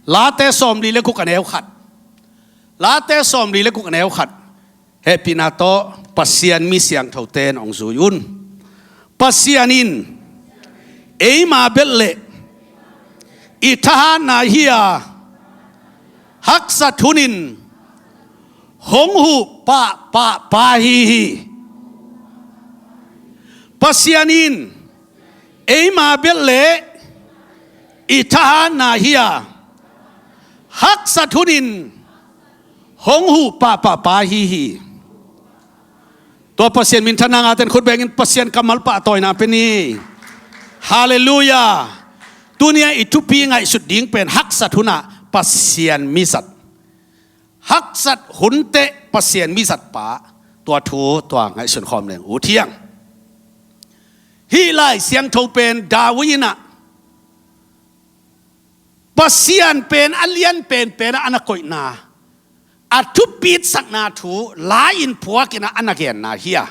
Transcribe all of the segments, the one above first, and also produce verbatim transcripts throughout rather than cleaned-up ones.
Late sawmli le guk a neu khat. Late sawmli le guk a neu khat. Hehpihna tawh Pasian mi siangthote in hong zui un. Pasian in eima belh leh i thahatna hi a, haksat hunin hong huh pahpah pa hi hi. Pasian in eima belh leh i thahatna hi a, haksat hunin hong huh pahpah pa hi hi. Tua Pasian minthanna ngah ten khut bengin Pasian kammal pahtawina pe ni. Halleluiah. Tuni-a i thupi ngaihsut ding pen haksat hunah Pasian mizat. Haksat hunteh Pasian mizat pa, tua thu tua ngaihsun khawm leng ut hiang. Hih Lai Siangtho pen David in ah Pasian pen a lian penpen ah a na koihna, a thupitsakna thu la-in phuakin ah a na genna hi a.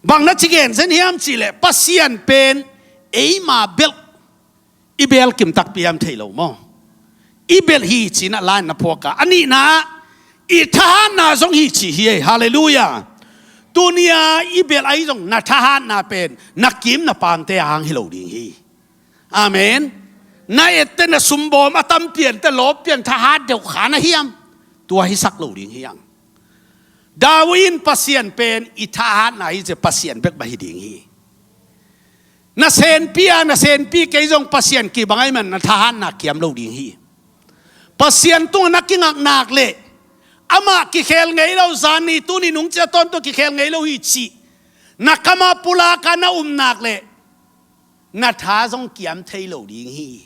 Bang na ci gen zen hiam cihleh Pasian pen eima belh, i belh kim takpi hiam thei lo maw? I belh hi ci-in ah la-in na phuak a, a nihna ah i thahatna zong hi ci hi ei. Halleluiah. Tuni-a i belh ahi zong na thahatna pen na kim na pamte a hang hi lo ding hi. Amen. Na etteh na sumbawm a tam pianteh lawp pian thahat deuh kha na hiam? Tua hisak lo ding hiang. David in Pasian pen i thahatna hi ci-a Pasian bek mah hi ding hi. Na senpi a na senpi kei zong Pasian kibang ahih man na thahatna kiam lo ding hi. Pasian tungah na kingak nak leh amah kikhel ngei lo, zan ni tuni nung ciang tawntung kikhel ngei lo hi cih na kamah pulak a na um nak leh na tha zong kiam thei lo ding hi.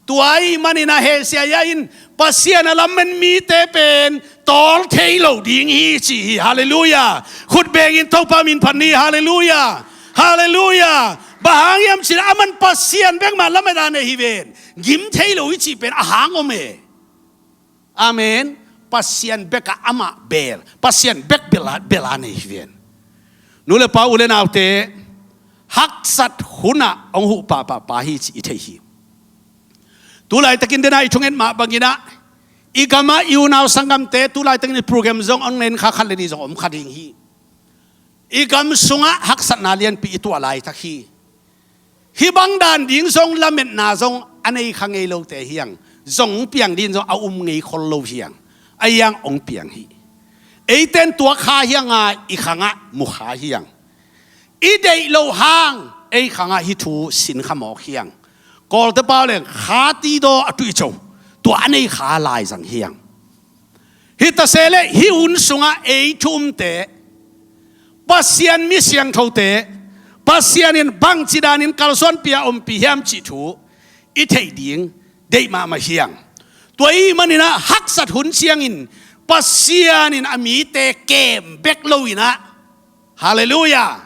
Tua ahih manin ah Hesekiah in Pasian a lamen mite pen tawl thei lo ding hi ci hi. Halleluiah. Khut bengin Topa min phat ni. Halleluiah. Halleluiah. Bang hang hiam cihleh aman Pasian bek mah lamet a nei hi ven. Gim thei lo hi cih pen a hang om e. Amen. Pasian bek ah amah bel, Pasian bek bel a, bel a nei hi ven. Nu le pa, u le naute, haksat hunah hong huh pahpah pa hi cih i thei hi. Tu laitakin dena i thunget mah bangin ah i gamah i unau sanggamte tu laitakin i program zong hong nei kha, khat le nih zong om kha ding hi. I gam sungah haksatna lianpi i tuah laitak hi. Hih bang dan ding zong lametna zong a nei kha ngei lote hiang, zong hong piang ding zong a um ngei khol lo hiang, a hiang hong piang hi. Eite in tua kha hiang a i khangah mu kha hiang. I deih loh hang ei khangah hih thu sin kha mawk hiang. Kawlte pau leng kha tidaw a tuih co, tua a nei kha laizang hiang. Hi ta se leh hih hun sungah ei thu umte, Pasian mi siangthote, Pasian in bangci danin kalsuanpi a ompih hiam cih thu i theih ding deih mahmah hiang. Tua ahih manin ah haksat hun ciangin Pasian in a mite kem bek lo in ah, halleluiah,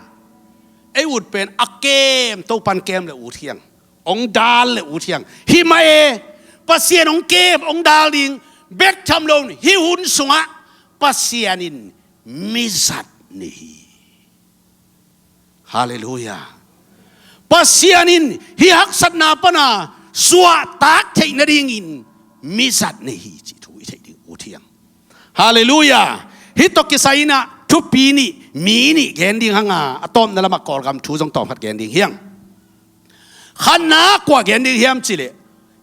ei ut pen a kem, Topan kem le ut hiang. Hong dal le ut hiang. Hi mah e, Pasian hong kem, hong dal ding bek tham lo in, hih hun sungah Pasian in mizat nei hi. Halleluiah. Pasian in hih haksatna pana suahtak theih nadingin mizat nei hi cih thu i theih ding ut hiang. Halleluiah. Hih tawh kisai in ah thupi nih, mi nih gen ding hang a, a tawpna lamah Kawlgam thu zong tawmkhat gen ding hiang. Khatna kua gen ding hiam cihleh,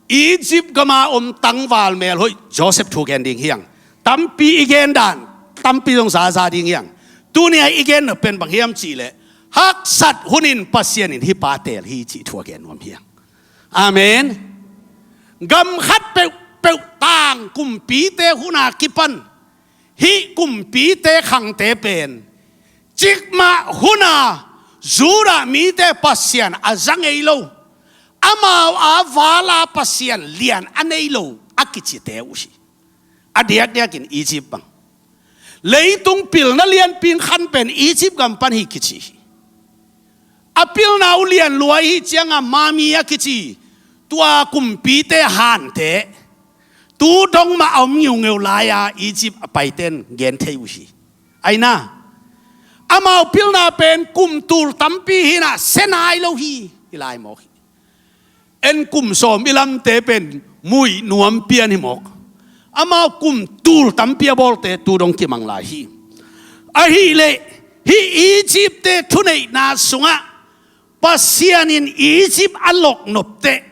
Egypt gama om tangval melhoih Joseph thu gen ding hiang. Tampi i gen dan, tampi zong zaza ding hiang. Tuni-a i genna pen bang hiam cihleh, haksat hunin Pasian in hih pa teel hi cih thu a gen nuam hiang. Amen. Gam khat peuhpeuh tang kumpite hun a kipan hih kumpite khangte pen cikmah hun a Judah mite Pasian a za ngei lo, amau a vala Pasian lian a nei lo a kicite uh hi. A diakdiakin Egypt bang, leitung pilna lianpi in khan pen Egypt gam pan hi kici hi. A pilna uh lian lua ahih ciangin Mami a kici tua kumpite hante, tu dong mah a om ngiungeu lai-a Egypt a paite in gen thei uh hi. Aina, amau pilna pen kum tul tampi hi in ah se nai lo hi, hi lai mawk hi. En kum sawm i lamte pen muih nuam pian hi mawk. Amau kum tul tampi a bawlte tu dong kimang lai hi. Ahih leh hih Egypt-te thuneihna sungah Pasian in Egypt a loknop teh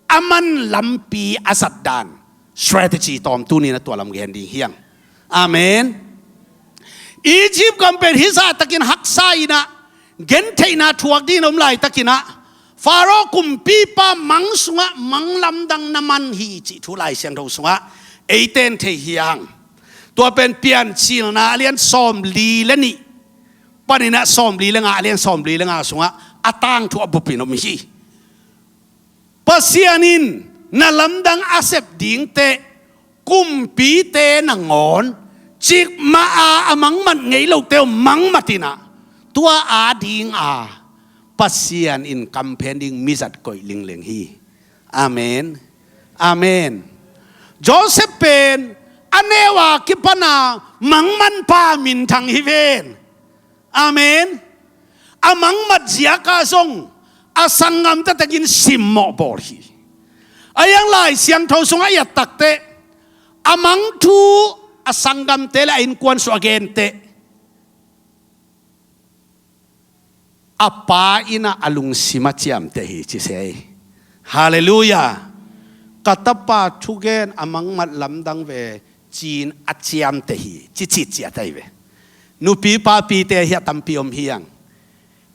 a man lampi a zat dan, strategy tawm tuni-in a tua lam gen ding hi hang. Amen. Egypt gam pen hih zahtakin haksa in ah, gentheihna thuak dingin om laitakin ah, Faro kumpipa mang sungah mang lamdang na man hi cih thu Lai Siangtho sungah eite in thei hi hang. Tua pen Piancilna a lian sawmli le nih panin ah sawmli le nga, a lian sawmli le nga sungah a tangthu a bupin om hi. Pasian in na lamdang a sep dingteh kumpite nangawn cikmah a, a mangmat ngei lote uh mangmat in ah, tua ading a Pasian in kamphen ding mizat koih lingleng hi. Amen. Amen. Joseph pen a neu a kipan a mangmanpa minthang hi ven. Amen. A mangmat ziak a zong a sanggam taktakin simmawh bawl hi. A hiang Lai Siangtho sungah i et takteh, a mang thu a sanggamte le a innkuan sungah a genteh, a pa in ah a lungsim a ciamteh hi ci se hi. Halleluiah. Ka tapa thugen a mangmat lamdang ve ci-in a ciamteh hi ci citciat ahi ve. Nupi papite hi a tampi om hi hang.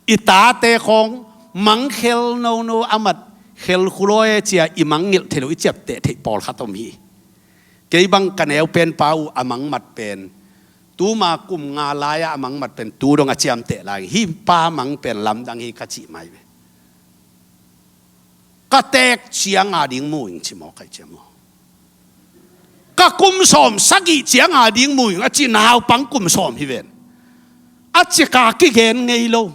I tate khawng mangkhel nono a mat, khel khuloi e ci-a i mangngilh theih loh, i ciapteh theih pawlkhat om hi. Kei bang ka neu penpa uh a mangmat pen tuma kum nga lai-a a mangmat pen tu dong a ciamteh lai. Hih pa mang pen lamdang hi ka cih mai ve. Ka teek ciang a ding mu ing ci maw, kai ciang maw? Ka kum sawm sagih ciang a ding mu ing a ci, naupang kum sawm hi ven. A ci ka kigen ngei lo.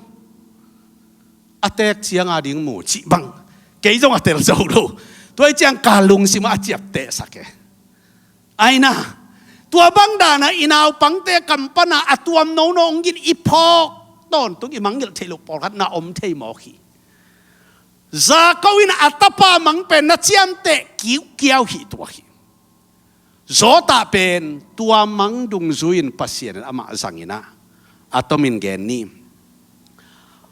A teek ciang a ding mu cih bang kei zong a tel zo lo. Tua hi ciang ka lungsim a ciaptehsak e. Aina, tua bang dana i naupangte kam pana a tuam nono ong gin i phawk tawntung i mangngilh theih loh pawlkhat na om thei mawk hi. Jakob in a tapa mang pen na ciamteh kiukiau hi tua hi. Joseph pen tua mang dungzui in Pasian in amah zangin ah, a tomin gen ni.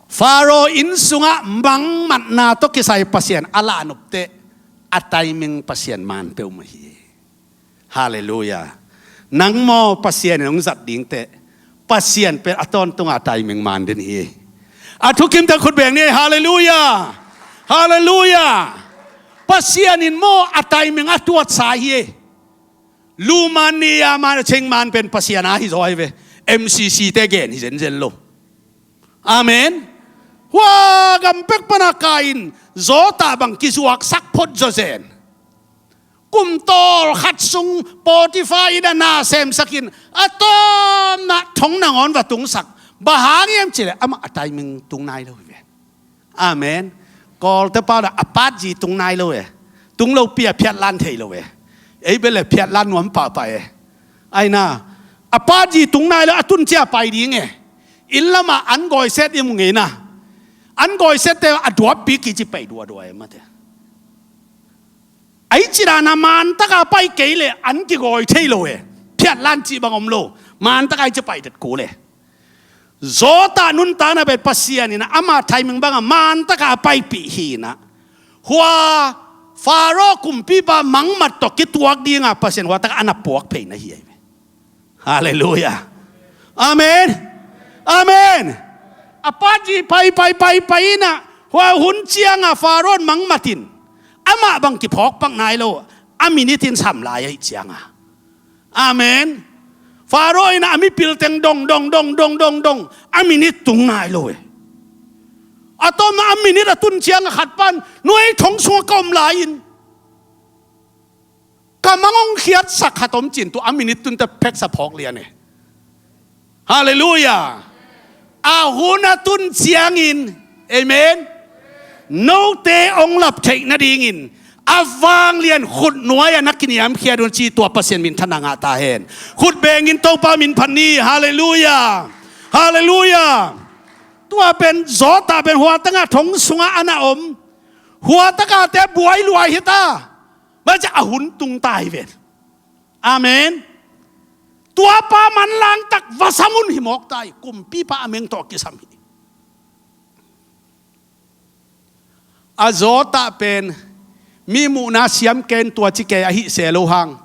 Faro inn sungah mangmatna tawh kisai Pasian a lahnop teh a timing Pasian man peuhmah hi. Halleluiah. Nang maw Pasian in hong zat dingteh, Pasian pen a tawntunga timing man den hi. A thukim teng khut beng ni. Halleluiah. Halleluiah. Pasian in maw a timing a tuatsa hi. Luman ni a man a cheng man pen Pasian a hi zaw hi ve. M C C te gen hi zenzen lo. Amen. Hua gam pek pana ka in Joseph bang kizuaksak phot zawzen. Kum tawlkhat sung Potiphar in a na semsakin a tawmna thong nangawn va tungsak. Bang hang hiam cileh amah a timing tung nai lo hi ve. Amen. Kawlte pau dah a patzi tung nai lo e. Tung lopi a phiatlan thei lo e. Ei bel le phiatlan nuam pahpah e. Aina, a patzi tung nai lo, a tun cia pai ding e. Inn lamah an gawiset i mu ngeina. An gawisette a duappi kici pai duadua e mate. Ai ci dana mantaka pai kei le an kigawi thei lo e. Phiatlan cih bang om lo. Mantaka ai ci pai det kul e. Joseph nuntakna pen Pasian in ama timing banga mantaka a paipih hi in ah, hua Faro kumpipa mangmat tawh kituak dinga Pasian hua taka a na puak phei na hi ahi ve. Halleluiah. Amen. Amen. A patzi pai pai pai pai in ah, hua hun cianga Faro in mangmat in amah bang kiphawk pak nai lo, a minute in sam lai ahi cianga. Amen. Faro in a mipil teng dong dong dong dong dong dong, a minute tung nai lo e. A tawmna a minute a tun cianga khat pan nuai thong sungah ka om lai-in ka mang hong khiatsak khat om cin, tua a minute tunte pheksa phawk lian e. Halleluiah. A hun a tun ciangin, amen, note hong lap theih nadingin a vanglian khut nuai-ah na kiniamkhiat un ci, tua Pasian minthanna ngah ta hen. Khut bengin Topa min phat ni. Halleluiah. Halleluiah. Tua pen Joseph pen hua taka thong sungah a na om. Hua takate buai luai hi ta. Tua ciang a hun tung ta hi ven. Amen. Tuapa manlang tak va sam un hi mawk ta hi. Kumpipa a meng tawh kisam hi. A zawtah pen mi muhna siam ken tua ci kei ahi se lo hang,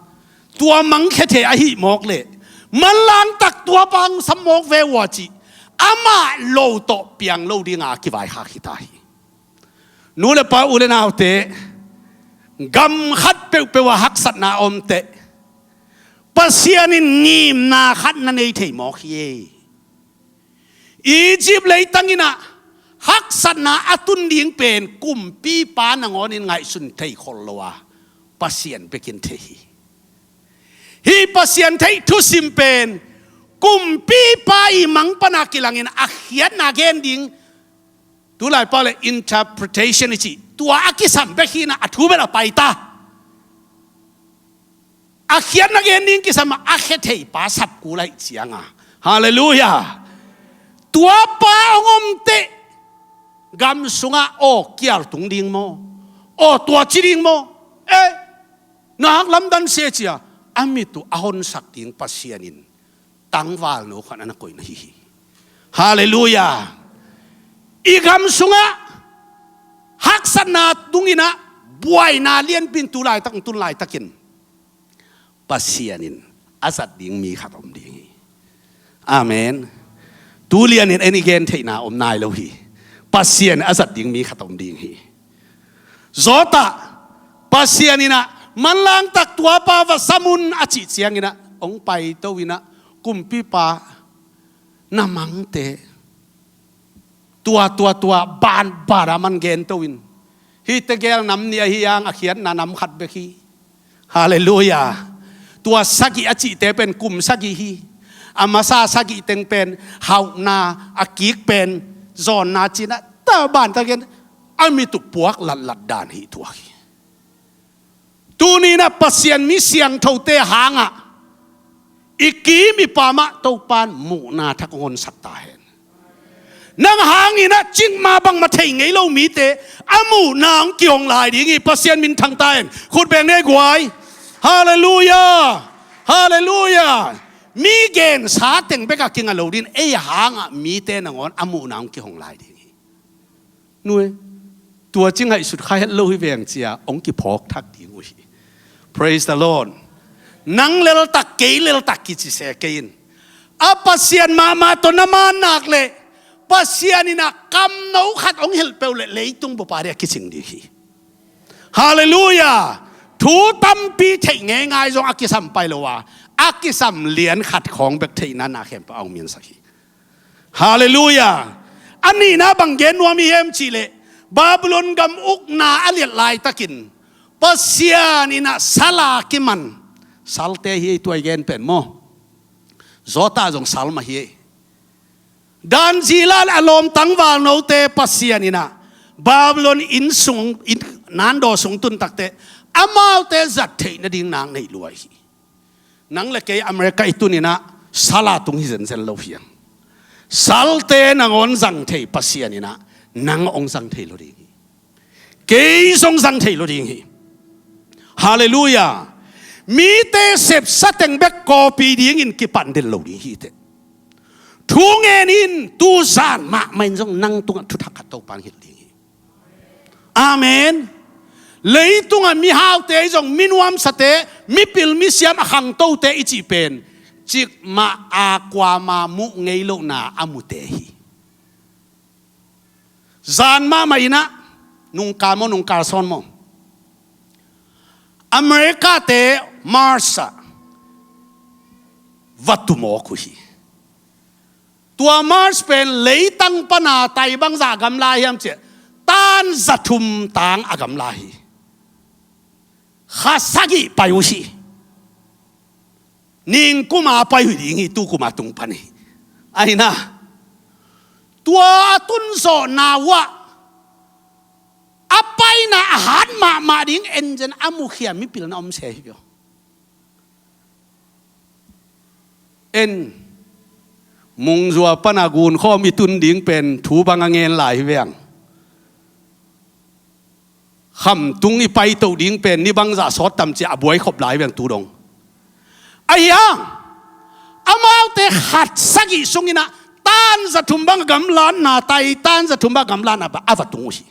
tua mangkhia thei ahi mawk leh manlang tak tuapa hong sam mawk ve ua ci, amah lo tawh piang lo dinga kivaikhak hi ta hi. Nu le pa, u le naute, gam khat peuhpeuh ah haksatna a om teh Pasian in ngimna khat na nei thei mawk hi. Egypt leitang in ah haksatna a tun ding pen kumpipa nangawn in ngaihsun thei khol lo a, Pasian bekin thei hi. Hih Pasian theih thusim pen kumpipa i mang pana kilangin a khiatna gen ding, tulai pau le interpretation i cih, tua a kisam bek hi in ah a thu bel a pai ta. A khiatna gen ding kisam a, a khia theipa sap kul ahih cianga. Halleluiah. Tuapa hong om teh gam sungah aw kial tung ding maw, aw tua ci ding maw, eh, na hak lamdang se cia, a mit uh a honsak ding Pasian in tangvalno khat a na koihna hi hi. Halleluiah. I gam sungah haksatna tung in ah buaina lianpi in tu laitak, tun laitakin Pasian in a zat ding mi khat om ding hi. Amen. Tu lianin en i gen theihna om nai lo hi. Pasian a zat ding mi khat om ding hi. Zawtah Pasian in ah manlang tak tuapa va sam un a cih ciangin ah hong paito in ah kumpipa na mangte tua, tua, tua, ban, ban a man gento in, hih tegel nam nih ahi hang a khiatna nam khat bek hi. Halleluiah. Tua sagih a cihte pen kum sagih hi. A masa sagih teng pen hauhna, a kik pen zawnna ci-in ah ta ban ta gen, a mit uh puak latlat dan hi tua hi. Tuni in ah Pasian mi siangthote hangah i kim i pam ah Topan muhna thak hong honsak ta hen. Nang hangin ah cikmah bangmah thei ngei lo mite a muhna hong kihong lai ding hi. Pasian minthang ta hen. Khut beng ni ei guai. Halleluiah. Halleluiah. Mi gensa teng bek a kinga lo ding, ei hangah mite nangawn a muhna hong kihong lai ding hi. Nue, tua ci ngaihsut kha het lo hi veng cia hong kiphawk thak ding uh hi. Praise the Lord. Nang leltak, kei leltak kici se kei in. A Pasian mahmah tawh na man nak leh Pasian in ah kamno khat hong hilh peuh leh leitung bup a ding a kicing ding hi. Halleluiah. Thu tampi theih ngeingai zong a kisam pai lo a, a kisam lian khat khawng bek theihna na khempeuh a hong minsak hi. Halleluiah. A nihna bang gen nuam i hiam cih leh Babylon gam ukna a liat laitakin Pasian in ah sal a kiman, salte hi ei tua i gen pen maw, zawtah zong sal mah hi ei. Daniel a lawm tangvalnote Pasian in ah Babylon inn sung, inn, nandaw sung tun takteh amaute zat theih nading nak neih luai hi. Nang le kei America i tun in ah sal a tung hi zenzen lo hi hang. Salte nangawn zang thei Pasian in ah nang hong zang thei lo ding hi. Kei zong zang thei lo ding hi. Halleluiah. Mite sepsa teng bek kawpi dingin kipan den lo ding hi teh. Thu ngen in, tu zan mahmah in zong nang tungah thuthak khat Topan hilh ding hi. Amen. Leitungah mihaute i zong, minuamsate, mipil misiam a khangtote i cih pen cikmah a kuama muh ngei lohna a mute hi. Zan mahmah in ah, nungkal maw, nungkal sawn maw, America-te Mars ah va tu mawk uh hi. Tua Mars pen leitang pana tai bangzah gamla hiam cih leh tan za thum tang a gamla hi. Kha sagih pai uh hi. Ningkum a pai uh ding hi, tu kum a tung pan hi. Ahi na, tua a tun zawhna uh ah a paina a hat mahmah ding enzen a mukhia mipil na om se hi uh. En, Mungzua pana gunkhawm i tun ding pen thu bang a ngen lai hi veng. Khamtung i paito ding pen ni bangzah sawt tam cia a buai khop lai veng tu dong. Ahi hang, amaute khat sagih sungin ah tan za thum bang gamlatna, tai tan za thum bang gamlatna a va tung uh hi.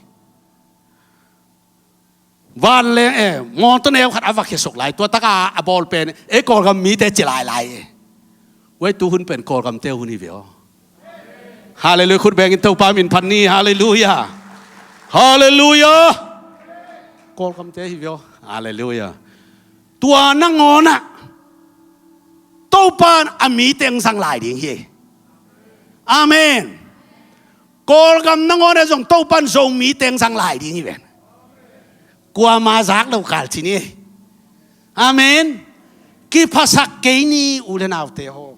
Vanleng e, mawtaw neu khat a va khiasuk lai, tua taka a bawl pen ei Kawlgam mite ci lailai e. Wei tu hun pen Kawlgamte hun hi ve aw. Halleluiah, khut bengin Topa min phat ni. Halleluiah. Halleluiah. Kawlgamte hi ve aw. Halleluiah. Tua nangawnah Topa in a mite hong zang lai ding hi. Amen. Kawlgam nangawnah zong Topa in Zomite hong zang lai ding hi ven. Kuama zak lo kal ci ni. Amen. Kiphasak kei ni u le naute haw.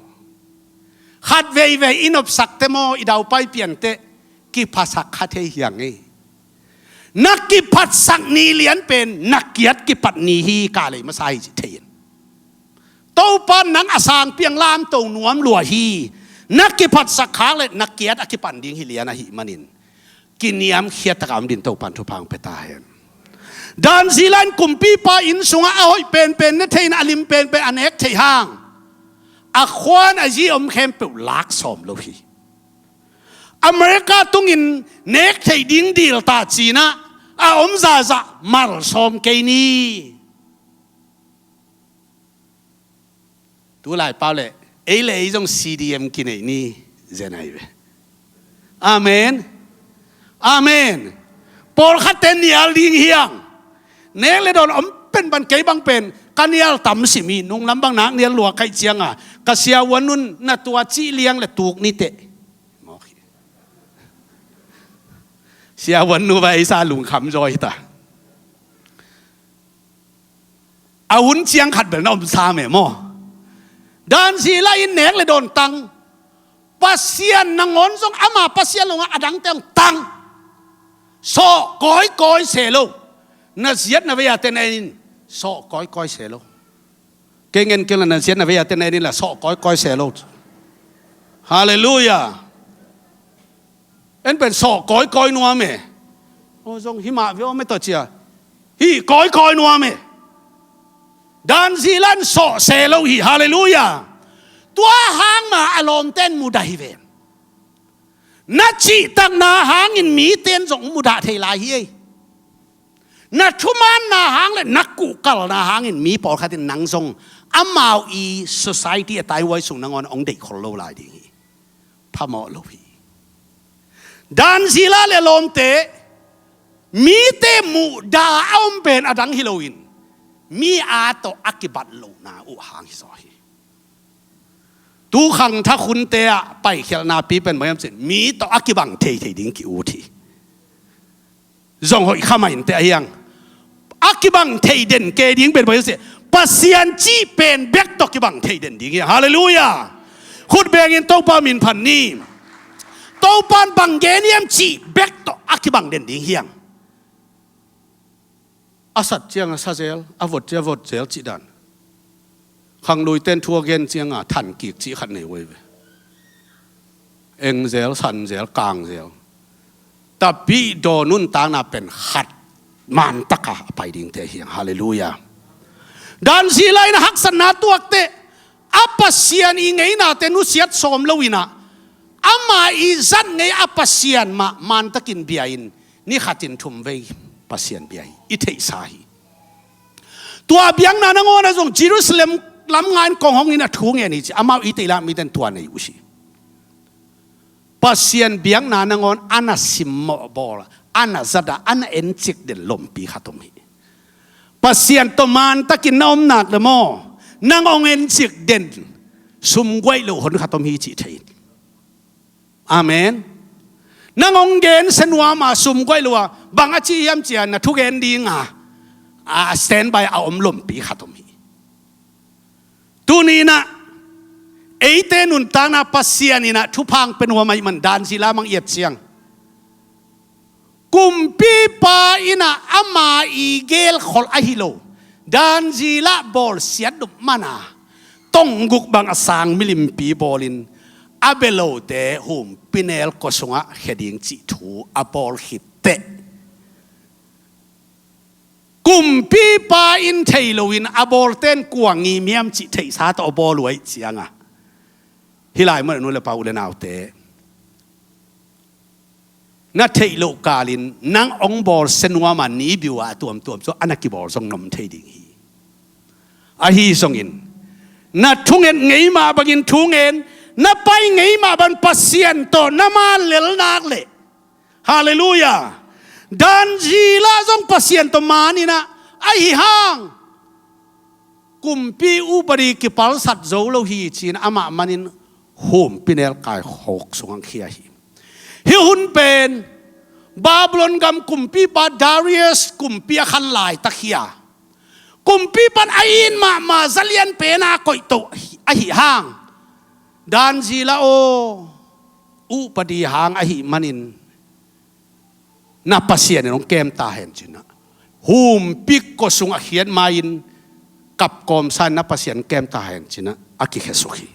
Khat veivei i nopsakte maw, i daupai piante kiphasak kha thei hiang e. Na kiphatsak ni lian pen na kiat kipat ni hi, ka lei masa hi ci thei in. Topa nang a sang piang lamto nuam lua hi. Na kiphatsak khak le na kiat a kipan ding hi lian ahih manin kiniamkhiat taka om din Topan thupha hong pia ta hen. Dan zila in kumpipa inn sungah a hoih penpen ne thei in a lim penpen a nek thei hang a khuan a zi om khempeuh lak sawm lo hi. America tungin nek thei ding dil ta cinah a om zahzah mal sawm kei ni. Tu lai pau le ei le ei zong C D M kinei ni zen ahi ve. Amen. Amen. Pawlkhatte nial ding hiang. Nek le dawn om pen ban kei bang pen ka nial tam si mi, nunglam bang nak nial lua kaih cianga ka siavuan nun na tua cih liang le tuk ni teh. Mawk hi. Siavuan nu vai sa lungkham zaw hi ta. A hun ciang khat bel na om sa meh maw? Dan zila in nek le dawn tang. Pasian nangawn zong ama Pasian lo ngah a dangte hong tang. Sawh kawikawi se lo. Na ziat na vei-a te na en in sawh kawikawi se lo. Kei ngen kei la na ziat na vei-a te na en in la sawh kawikawi se lo. Halleluiah. En pen sawh kawikawi nuam e. Aw zong himah ve aw me tawh cia. Hih kawikawi nuam e. Dan zila in sawh se lo hi. Halleluiah. Tua hang ma a lawmten mudah hi ve. Na cihtakna hangin miten zong mudah thei lai hi ei. Na thumaanna hang le na kuhkalna hangin mi pawlkhat in nang zong amau i society a taihuai sung nangawn hong deih khol lo lai ding hi. Phamawh lo hi. Dan zila le lawmte mite muhdah a om pen a dang hi loin mi aa tawh a kibat lohna uh hang hi zaw hi. Tu khangthak hunte ah paikhialhna pi pen bang hiam cin mi tawh a kibang thei thei ding ki-ut hi. Zong hoih kha mah inteh a hiang. A kibang thei den kei ding pen bang hiam cin Pasian cih pen bek tawh kibang thei den ding hiang. Halleluiah. Khut bengin Topa min phan ni. Topan bang gen hiam cih bek tawh a kibang den ding hiang. A sat ciang a sa zel, a vot ciang a vot zel cih dan. Khangluite in thu a gen cianga than kik cih khat nei uh ei ve. Eng zel, san zel, kang zel. Tapi dawn nuntakna pen khat mantaka a pai dingte hiang. Halleluiah. Dan zila in a haksatna tuakte a Pasian i ngeinate nusiat sawm lo inah ama i zat ngei a Pasian mah mantakin bia in ni khatin thum vei Pasian bia hi i theihsa hi. Tua biakna nangawnah zong Jerusalem lam ngai in kong hong in a thu ngen hi ci amau i teilak miten tua nei uh hi. Pasian biakna nangawn a na simmawh bawl a na zat a a na encik den lompi khat om hi. Pasian tawh mantakin na om nak le maw nang hong encik den sumguaih loh hon khat om hi cih thei. Amen. Nang hong gensia nuam a sumguaih lo a bang a ci hiam cia na thugen dinga a standby a om lompi khat om hi. Tuni inah eite nuntakna Pasian inah thupha hong pia nuam ahih man dan zila mang i et ciang kumpipa inah ama i gelkholh ahi lo dan zila bawlsiat dup mana tongguk bang a sang milimpi bawlin a belote humpinel kua sungah khia ding cih thu a bawl khitteh Kumpipa in thei loin a bawlten kua ngim hiam cih theihsa tawh a bawl uh ahih cianga, hih lai mun ah nu le pa, u le naute, na theih loh kalin nang hong bawlsia nuam a, ni biu a tuamtuam cu a na kibawl zong na om thei ding hi. Ahi zongin na thunget ngei mah bangin thungen, na pai ngei mah bang Pasian tawh na maan lel nak leh, Halleluiah, Dan Zila zong Pasian tawh maan in ah, ahi hang kumpi upadi kipalsat zo lo hi ci-in amah manin humpinelkai khuk sungah khia hi. Hih hun pen Babylon gam kumpipa Darius kumpi a khan laitak hi a, kumpipa in a it mahmah zalian pen a koih to ahi hang, Dan Zila aw, upadi hang ahih manin na Pasian in hong kem ta hen ci-in ah, humpikua sungah khiat ma-in kapkawmsa in na Pasian kem ta hen ci-in ah a kikhiasuk hi.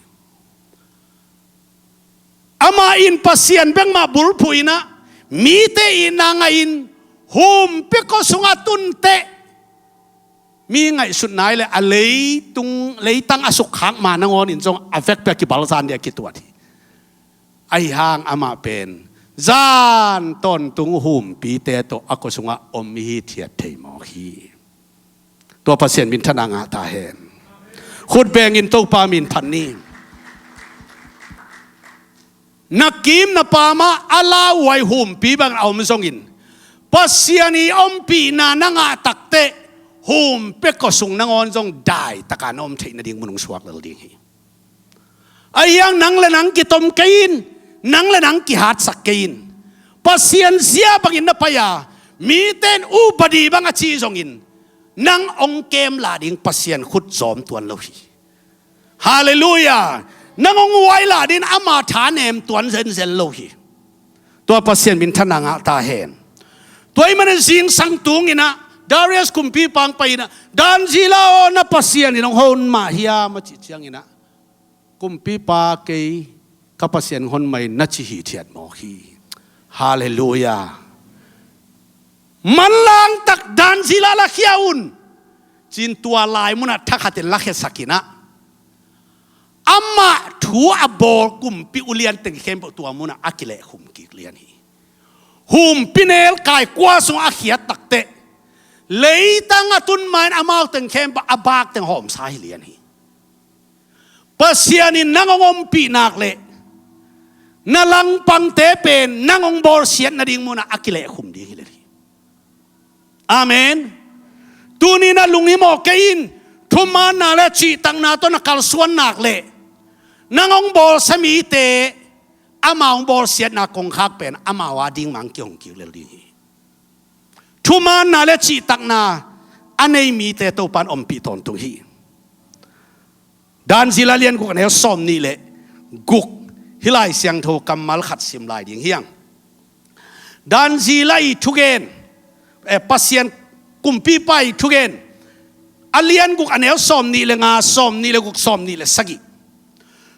Amah in Pasian bek mah bulphuh in ah, mite itna ngahin humpikua sungah tun teh, mi ngaihsutna i le a leitung, leitang a sukkhak ma nangawnin zong a vekpi a kipalzan ding a kituat hi. Ahi hang amah pen zan tawntung humpite tawh a kua sungah om hi, thiat thei mawk hi. Tua Pasian minthanna ngah ta hen. Khut bengin Topa min phat ni. Na kim na pam ah a lauhuai humpi bang a om zongin, Pasian i ompihna na ngah takteh, humpikua sung nangawn zong daitaka na om theih nading mun hong suak lel ding hi. Ahi hang nang le nang kitom kei in, nang le nang kihatsak kei in. Pasian zia bangin na pai a, mite in upadi bang a cih zongin, nang hong kem lah ding Pasian khut zawm tuan lo hi. Halleluiah. Nang hong huai lah dingin ama thanem tuan zenzen lo hi. Tua Pasian minthanna ngah ta hen. Tua ahih manin zingsang tungin ah Darius kumpipa hong pai in ah, Dan Zila aw, na Pasian in hong hon mah hiam a cih ciangin ah, kumpipa, kei ka Pasian hon mah hi, na ci hithiat mawk hi. Halleluiah. Manlangtak Dan Zila la khia un, ci-in tua lai munah thakhatin lakhiasak in ah, amah thu a bawl kumpi ulian teng khempeuh tua munah a kilehkhum kik lian hi. Humpinelkai kua sungah a khiat takteh, leitang a tun ma-in amau teng khempeuh a bak teng hawmsa hi lian hi. Pasian in nang hong ompih nak leh, na langpangte pen nang hong bawlsiat nading munah a kilehkhum ding hi lel hi. Amen. Tuni-in ah lunghimawh kei in, thumaanna le cihtakna tawh na kalsuan nak leh, nang hong bawlsia mite, amau hong bawlsiatna kongkhak pen amau a ding mah hong kihong kik lel ding hi. Thumaanna le cihtakna a nei mite Topa in ompih tawntung hi. Dan Zila lian guk a neu sawm nih le guk, hih Lai Siangtho kammal khat sim lai ding hi hang. Dan Zila i thugen, eh, Pasian kumpipa i thugen, a lian guk a neu sawm nih le nga, sawm nih le guk, sawm nih le sagih.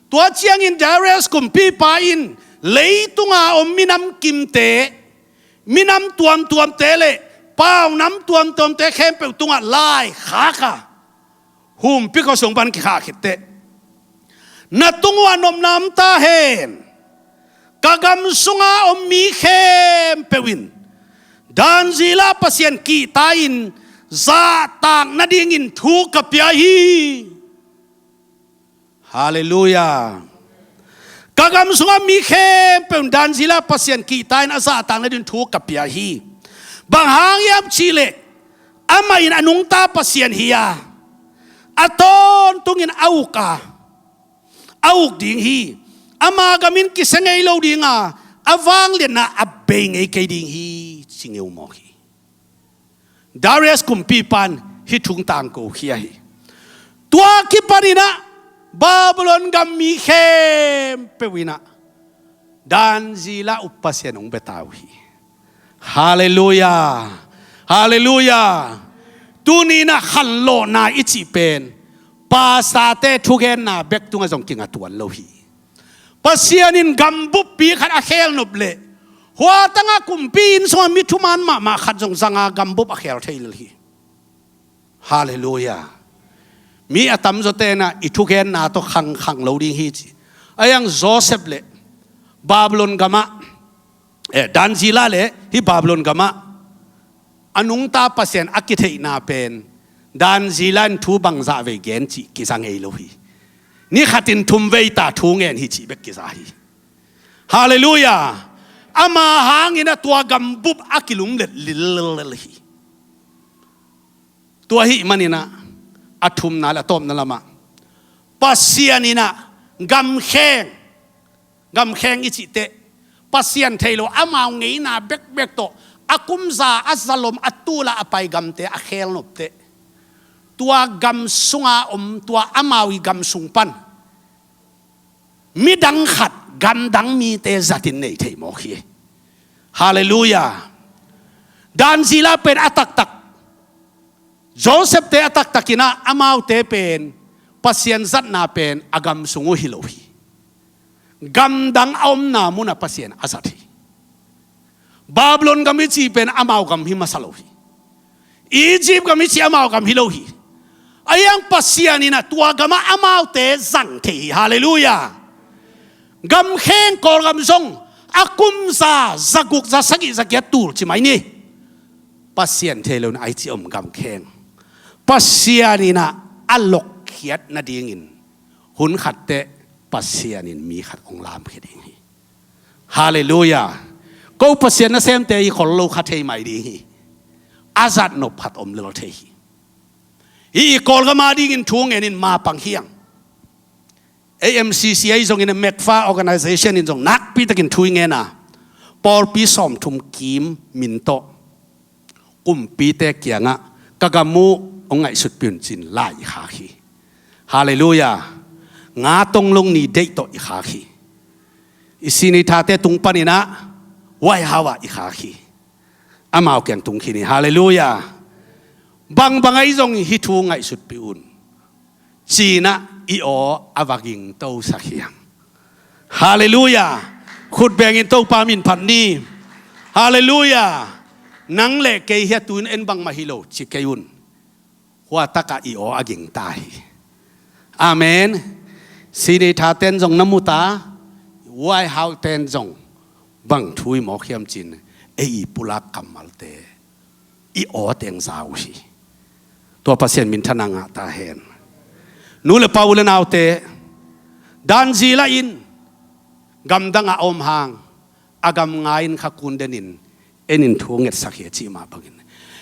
Tua ciangin Darius kumpipa in leitunga om minam kimte, minam tuamtuamte le paunam tuamtuamte khempeuh tungah lai khak a, humpikua sung pan kikhah khit teh, na tung uh ah nopna om ta hen. Ka gam sunga om mi khempeuh in Dan Zila Pasian kihta-in zahtak nadingin thu ka pia hi. Halleluiah. Ka gam sungah mi khempeuh in Dan Zila Pasian kihta-in a zahtak nading thu ka pia hi. Bang hang hiam cihleh, amah in a nungta Pasian hi a, a tawntungin a uk a, a uk ding hi. Ama gam in kisia ngei lo ding a, a vangliatna a bei ngei kei ding hi, ci ngeu mawk hi. Darius kumpipa in hih thu tangko khia hi. Tua kipanin ah Babylon gam mi khempeuh in ah Dan Zila uh Pasian hong bia ta uh hi. Halleluiah. Halleluiah. Tuni-in ah khanlawhna i cih pen pastorte thugenna bek tungah zong kinga tuan lo hi. Pasian in gambuppi khat a khel nop leh, hua tangah kumpi inn sungah mi thuman mahmah khat zong zanga gambup a khel thei lel hi. Halleluiah. Mi a tamzaw tenah i thugenna tawh khangkhang lo ding hi ci. A iang Joseph le Babylon gamah, eh, Daniela le hih Babylon gamah a nungta Pasian a kitheihna pen Daniela in thu bangzah vei gen cih kiza ngei lo hi. Ni khatin thum vei ta thu ngen hi cih bek kiza hi. Halleluiah. Ama hangin a tua gambup a kilunglet lillel hi. Tua hih maninah a thumna le a tawpna lamah Pasian inah gamkheng, gamkheng i cihte Pasian thei lo amau ngeina bekbek tawh a kumza a zalom a tula a pai gamte a khelnopte tua gam sunga om tua amau i gam sung pan midang khat gamdang mite zatin nei thei mawk hi. Halleluiah. Daniela pen a taktak, Joseph te a taktakinah amaute pen Pasian zatna pen a gam sung uh hi lo hi. Gamdang a omna munah Pasian a zat hi. Babylon gam i cih pen amau gam hi masa lo hi. Egypt gam i cih amau gam hi lo hi. A iang Pasian inah tua gamah amaute zang thei hi. Halleluiah. Gamkheng Kawlgam zong a kumza zaguk zasagih zagiat tul ci mai ni. Pasian thei lo in ai ci om gamkheng. Pasian inah a lokkhiat nadingin hun khatteh Pasian in mi khat hong lamkhia ding hi. Halleluiah. Ko Pasian nasemte i khol lo kha thei mai ding hi. A zatnop khat om lel thei hi. Hih i Kawlgam a dingin thu ngenin mapang hiang. A M C C a i zongin a MECFA organization in zong nakpitakin thu i ngena pawlpi sawmthum kim min tawh kumpite kiangah ka gam uh hong ngaihsutpih un cin lai i khak hi. Halleluiah. Nga tonglong ni deih tawh i khak hi. I sinei thate tung paninah waihau ah i khak hi. Amau kiang tung khin hi. Halleluiah. Bangbang a i zong hih thu ngaihsutpih un cinah i aw a va gingtosak hiang. Halleluiah. Khut bengin Topa min phat ni. Halleluiah. Nang le kei hi a tuin en bangmah hi lo ci kei un. Hua takah i aw a gingta hi. Amen. Sinei thaten zong na muta, waihau ten zong bang thu i mawk hiam cin ei i pulak kammalte i aw teng za uh hi. Tua Pasian minthanna ngah ta hen. Nu le pa u le naute, Daniela in gamdang a om hang a gam ngai in kha kun denin en in thu ngetsak hi a cih mah bangin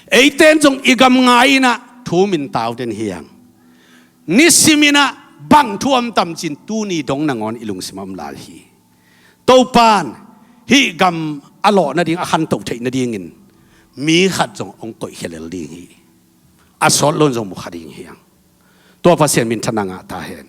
eiten zong i gam ngai inah thu min tau den hiang. Nisiminah bang thu om tam cin tuni dong nangawn i lungsim a om lai hi. Topan hih gam a lawh nading a khantoh theih nadingin mi khat zong hong koihkhia lel ding hi. A sawt loin zong mu kha ding hiang. Tua Pasian minthanna ngah ta hen.